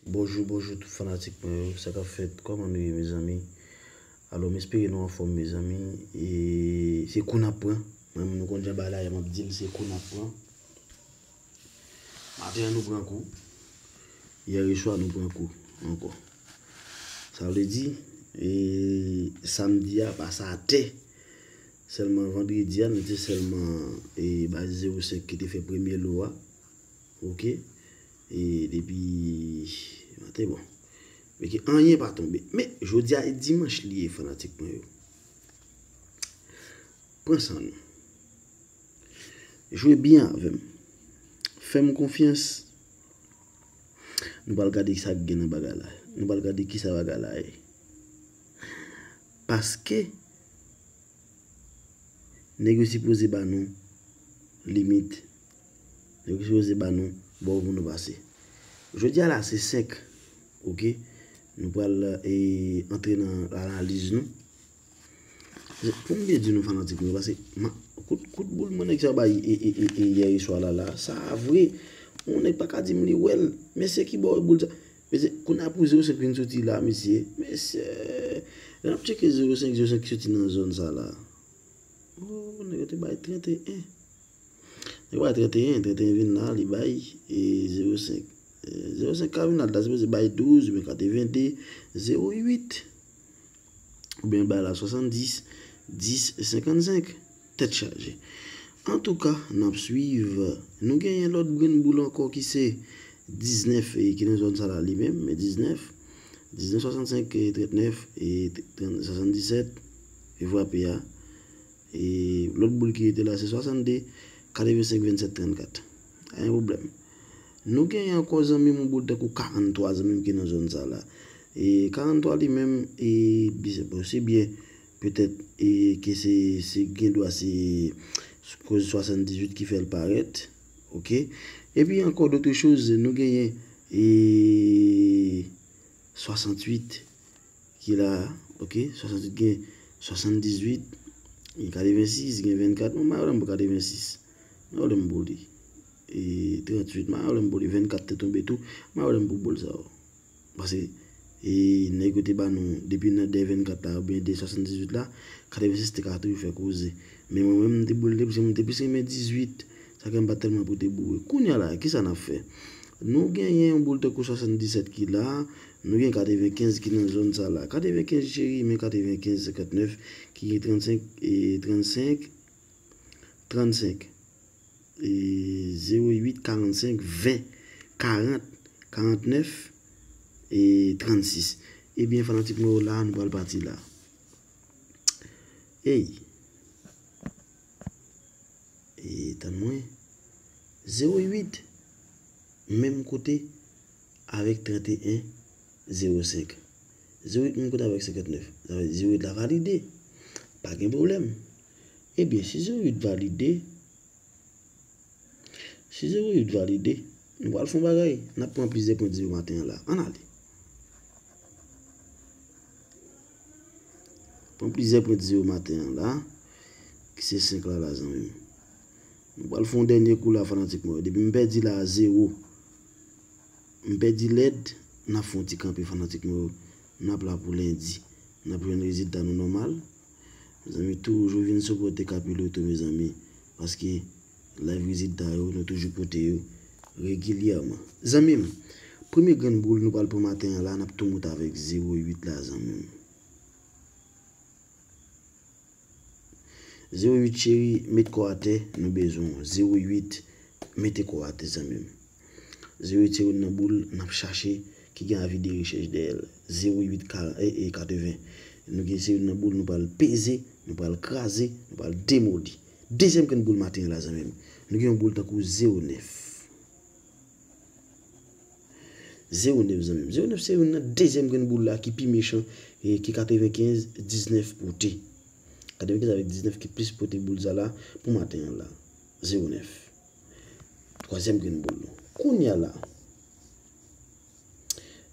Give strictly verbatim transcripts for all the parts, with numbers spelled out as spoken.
Bonjou, bonjou tout fanatik mwen yo. Sa k ap fèt? Kòman nou ye, mezanmi? Alò, m espere nou anfòm, mezanmi. E se kou n ap pran. Mwen menm, nou konn jan bagay la ye, m ap di l, se kou n ap pran. Maten an, nou pran kou. Yè swa, nou pran kou ankò. Sa vle di, e, samdi a pase atè. Sèlman vandredi a, nou te sèlman, e, baz zewo senk ki te fè premye lo a. Oke? E depi maten, bon. Men ke anyen pa tonbe. Men, jodi a, e dimanch li ye, fanatik mwen yo. Pran san nou. Jwe byen avè m. Fè m konfyans. Nou pral gade sa k gen nan bagay la. Nou pral gade kisa bagay la ye. Paske, nèg yo sipoze ba nou limit. Nèg yo sipoze ba nou bò pou nou pase. Jodi a la, se senk. Oke? Nou pral, e, antre nan analiz nou. Pou m byen di nou fanatik nou, paske ma, kout, kout boul mwen nèg sa bay e, e, e, e, yè swa la, la. Sa vre. Yon nèg pa ka di m li wè l. Men se ki bò boul sa. Mesye, kounye a pou zewo senk vin soti la, mesye. Mesye, lè n ap tcheke zewo senk, zewo senk ki soti nan zòn sa la. Oh, nèg yo te bay trannteyen. Nèg yo bay trannteyen, trannteyen vin la, li bay, e, zewo senk. E, zewo senk ka vin la, ta sipoze bay douz, oubyen katrevende, zewo uit. Oubyen bay la swasanndis, dis, senkannsenk. Tèt chaje. Antouka, n ap swiv. Nou genyen lòt grenn boul ankò ki se diznèf, e, ki nan zòn sa la li menm, men diznèf, diznèf swasannsenk, e, trannèf, e, trant, swasanndisèt, e frape a. E lòt boul ki rete la, se swasannde, katrevensenk, vennsèt, trannkat. Pa gen pwoblèm. Nou genyen ankò, zanmi m, yon boul tankou karanntwa, zanmi m, ki nan zòn sa la. E karanntwa li menm, e, bizè, bon, se byen, petèt, e, ke se, se gen dwa se koz swasanndizuit ki fè l parèt. Oke? Epi ankò dòt choz, nou genyen, e, swasanntuit ki la a, oke? Swasanntuit gen swasanndizuit, gen katrevensis, gen vennkat. Bon, m pa wè lè m pou katrevensis. M pa wè lè m pou li. E tranntuit, m pa wè lè m pou li. Vennkat te tonbe tou. M pa wè lè m pou boul sa yo. Paske, e, nèg yo te ba nou, depi nan de vennkat la, oubyen de swasanndizuit la, katrevensis te ka toujou fè koze. Men mwen menm, m te boule, paske m te plis renmen dizuit. Sa fè m pa tèlman pote boure. Kounye a la, kisa n ap fè? Nou genyen yon boul tankou swasanndisèt ki la, nou gen katrevenkenz ki nan zòn sa la. Katrevenkenz cheri, men katrevenkenz, senkantnèf, ki gen trannsenk, e, trannsenk, trannsenk, e, zewo uit, karannsenk, ven, karant, karantnèf, e, trannsis. Ebyen, fanatik mwen yo la, nou pral pati la. Ey! E tann mwen. Zewo uit, menm kote avèk trannteyen zewo senk. Zewo uit menm kote avèk senkantnèf. Sa vle di zewo uit la valide. Pa gen pwoblèm. Ebyen, si zewo uit valide, si zewo uit valide, nou pral fè yon bagay. N ap pran plizyè pwent zewo maten an la. Ann ale. Pran plizyè pwent zewo maten an la, ki se senk la la, zanmi m. Nou pral fè yon dènye kou la, fanatik mwen yo. Depi m pèdi la a zewo, m pèdi lèd, n ap fè yon ti kanpe, fanatik mwen yo. N ap la pou lendi. N ap jwenn rezilta nou nòmal. Mezanmi, toujou vin sipòte Kapiloto, mezanmi. Paske live rezilta yo, nou toujou pote yo regilyèman. Zanmi m, premye grenn boul nou pral pran maten an la, n ap tou moute avèk zewo uit la, zanmi m. Zewo uit cheri, met kò atè, nou bezwen w. Zewo uit, mete kò atè, zanmi m. Zewo uit se youn nan boul n ap chache ki gen avi de rechèch dèyè l. Zewo uit ka, e, e, katreven. Nou gen se youn nan boul nou pral peze, nou pral kraze, nou pral demoli. Dezyèm grenn boul maten an la, zanmi m. Nou gen yon boul tankou zewo nèf. Zewo nèf, zanmi m. Zewo nèf se youn nan dezyèm grenn boul la ki pi mechan, e, ke katrevenkenz diznèf pote. Katrevenkenz avèk diznèf ki plis pote boul sa la pou maten an la. Zewo nèf. Twazyèm grenn boul nou. Kounye a la,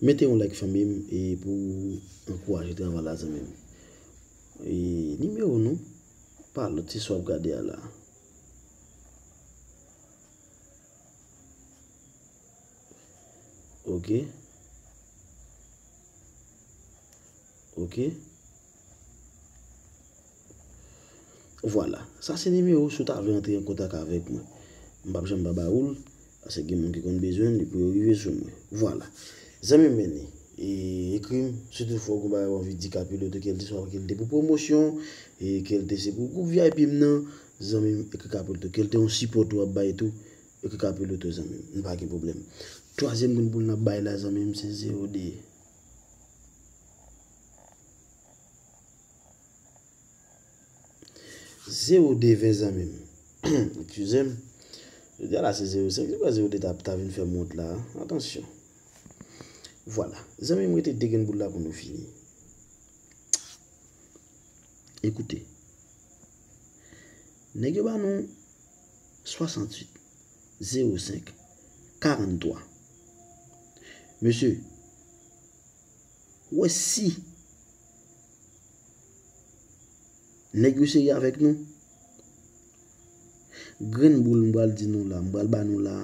mete yon like, fanmi m, e pou ankouraje travay la, zanmi m. E nimewo nou, pa lòt, se sa w ap gade a la. Ok. Ok. Vwala. Sa se nimewo si w ta vle antre an kontak avèk mwen. M p ap janm pa ba ou l, paske gen moun ki konn bezwen l, li pou yo rive sou mwen. Vwala. Zanmi m, men li, e, ekri m, si toutfwa w gen bagay w anvi di Kapiloto, ke l te swa ke l te pou pwomosyon, e ke l te se pou gwoup V I P m nan, zanmi m, ekri Kapiloto, ke l te yon sipòt w ap bay tou, ekri Kapiloto, zanmi m, nou pa gen pwoblèm. Twazyèm grenn boul n ap bay la, zanmi m, se zewo de. Zewo de ven, zanmi m. Eskize m. Jodi a la se zewo senk, se pa zewo de ta, ta vin fè m wont la. Atansyon. Vwala. Zanmi m, rete de grenn boul la pou nou fini. Ekoute. Nèg yo ba nou swasanntuit, zewo senk, karanntwa. Mesye, ou wè si nèg yo serye avèk nou, grenn boul m pral di nou la, m pral ba nou la,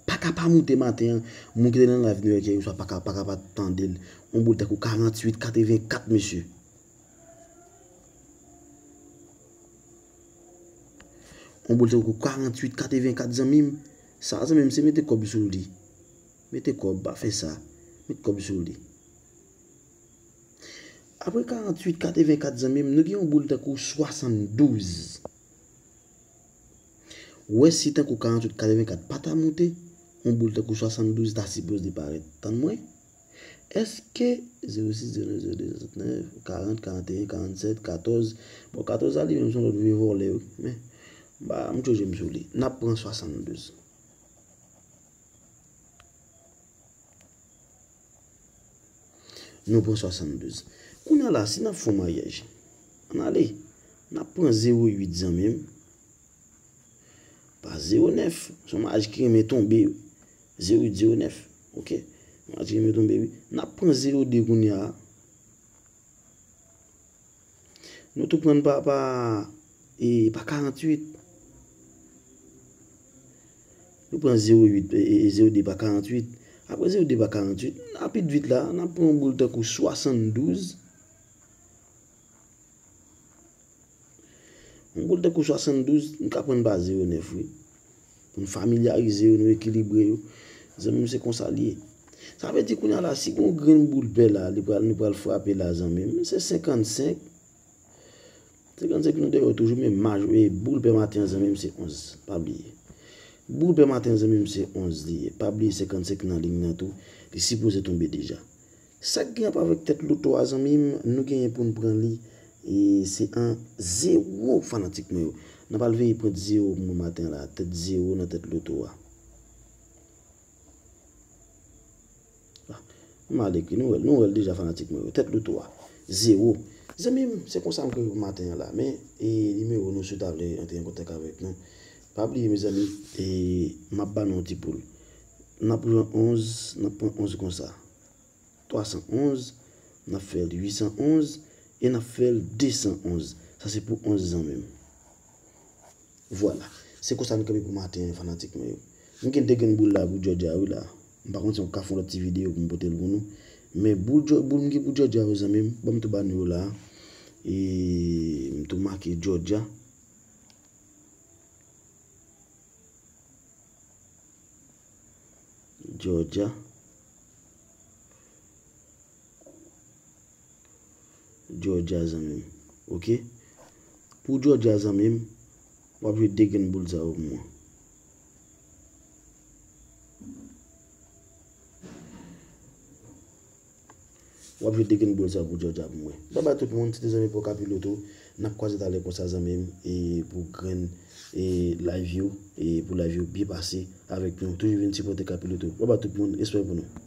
pa ka pa moute maten an. Moun ki te nan live nou yè, ke yo swa pa ka, pa ka pa tande l. Yon boul tankou karanntuit katrevenkat, mesye. Yon boul tankou karanntuit katrevenkat, zanmi m. Sa, zanmi m, se mete kòb sou li. Mete kòb, pa fè sa. Met kòb sou li. Apre karanntuit katrevenkat, zanmi m, nou gen yon boul tankou swasanndouz. Ou wè si tankou karanntuit katrevenkat pa ta moute, yon boul tankou swasanndouz ta sipoze parèt. Tann mwen. Èske zewo sis, zewo nèf, zewo de, swasannnèf, karant, karanteyen, karannsèt, katòz? Bon, katòz la li menm se yon lòt vye vòlè, wi. Men, m pa, m tchonje m sou li. N ap pran swasanndouz. Nou pran swasanndouz. Kounye a la, si n ap fè yon maryaj, ann ale. N ap pran zewo uit, zanmi m. Pa zewo nèf. Se yon maryaj ki renmen tonbe, wi. Zewo uit, zewo nèf. Ok? Yon maryaj ki renmen tonbe, wi. N ap pran zewo de kounye a. Nou tou pran pa, pa, e, pa karanntuit. Nou pran zewo uit, e, e, e, zewo de pa karanntuit. Apre zewo de pa karanntuit, rapid vit la, n ap pran yon boul tankou swasanndouz. Yon boul tankou swasanndouz, nou ka pran pa zewo nèf, wi. Pou n familyarize yo, nou ekilibre yo. Zanmi m, se konsa l ye. Sa vle di kounye a la, si gen yon grenn boul pè la, li pral, nou pral frape la, zanmi m, se senkannsenk. Senkannsenk nou deyò toujou, men maj-, e, boul pè maten an, zanmi m, se onz. Pa bliye. Boul pè maten an, zanmi m, se onz li ye. Pa bliye senkannsenk nan liy nan tou. Li sipoze tonbe deja. Sa k gen ap avèk tèt loto a, zanmi m, nou genyen pou n pran li, e se an zewo, fanatik mwen yo. N ap al veye pwent zewo pou mwen maten an la, tèt zewo nan tèt loto a. Ah, m al ekri, nou wè l, nou wè l deja, fanatik mwen yo, tèt loto a, zewo. Zanmi m, se konsa m kenbe pou maten an la, men, e nimewo nou si w ta vle antre an kontak avèk nou. Pa bliye, mezanmi, e m ap ba nou yon ti poul. N ap pran onz, n ap pran onz konsa. Twa san onz, n ap fè l uit san onz, e n ap fè l de san onz. Sa se pou onz, zanmi m. Vwala. Se konsa n kanpe pou maten an, fanatik mwen yo. M gen de grenn boul la pou Georgia, wi, la. M pa konn si m ka fè yon lòt ti videyo pou m pote l pou nou. Men boul Geo-, boul m gen pou Georgia yo, zanmi m, ban m tou ba nou yo la. E m tou make Georgia. Georgia. Georgia, zanmi m. Ok? Pou Georgia, zanmi m, w ap jwe de grenn boul sa yo pou mwen. W ap jwe de grenn boul sa pou Georgia pou mwen. Babay tout moun, se te zanmi pa w Kapiloto. N ap kwaze talè konsa, zanmi m, e pou grenn, e live yo, e pou live yo byen pase avèk nou. Toujou vin sipòte Kapiloto. Babay tout moun, respè pou nou.